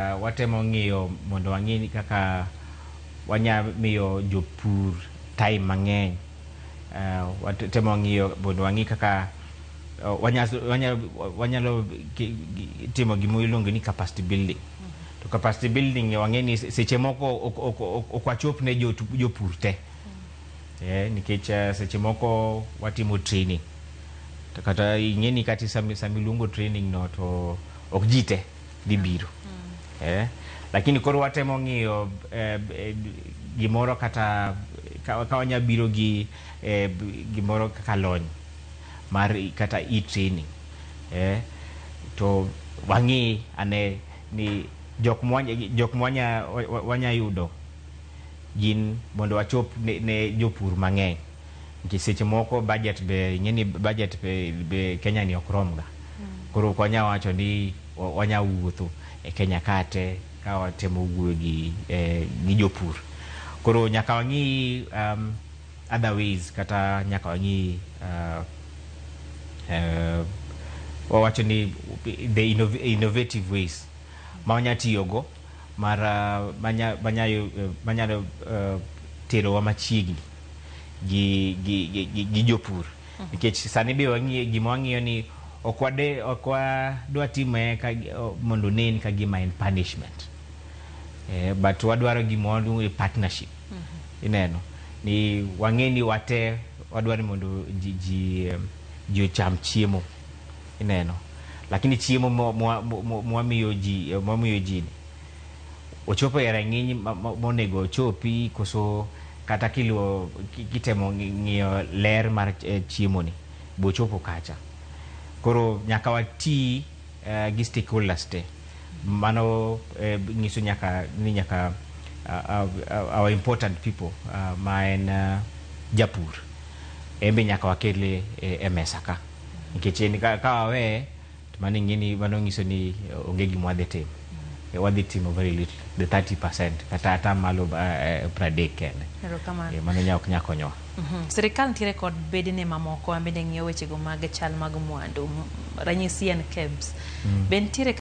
Watemo ng'iyo mondo wang'i kaka wanya miyo jopur time mang'eny. Watemo ng'iyo mondo wang'i kaka wanyalo timo gima iluongo ni capacity building. To capacity building, wang'e ni seche moko ok wachop ne jopur te. Nikech seche moko watimo training. To kata ing'e ni kata sama iluongo training no, to ok ji te dhi biro. Lakini koro watemo ng'iyo gimoro kata ka wanya biro gi gimoro kaka lony mar kata e-training, to wang'i ane ni jok mwanya wanya yudo gin mondo wachop ne jopur mang'eny, nikech seche moko budget be, ing'e ni budget be Kenya ni ok rom ga. Koro ok wanya wacho ni wanya wuotho e Kenya kate ka watemo wuoyo gi jopur. Koro nyaka wang'i other ways, kata nyaka wang'i wawacho ni the innovative ways ma wanya tiyogo mar manyalo terowa machiegni gi jopur, nikech sani be wang'iyo gima wang'iyo ni ok wadwa time ka mondo onen ka gima en punishment, but wadwaro gima waluongo ni partnership. Ineno ni wang'e ni wate wadwaro ni mondo ji ocham chiemo, ineno, lakini chiemo mwamiyo ji ni ochopo e rang'iny monego ochopi koso, kata kiluwo kitemo ng'iyo ler mar chiemo ni bochopo kacha. Koro nyaka wati gi stakeholders te. Mano nyiso nyaka ni nyaka our important people, ma en japur, en be nyaka wakele e mesa ka, nikech en ka waweye to mano ing'e ni mano nyiso ni onge gima wadhi timo. Wadhi timo very little, the 30% kata atamalo 30 kende. Erokamano. Mano nya ok nya konyowa. Sirikal nitiere kod bedene mamoko ma bende ng'iyo wechego mag chal mag mwandu. Ranyisi en KEBS. Be nitiere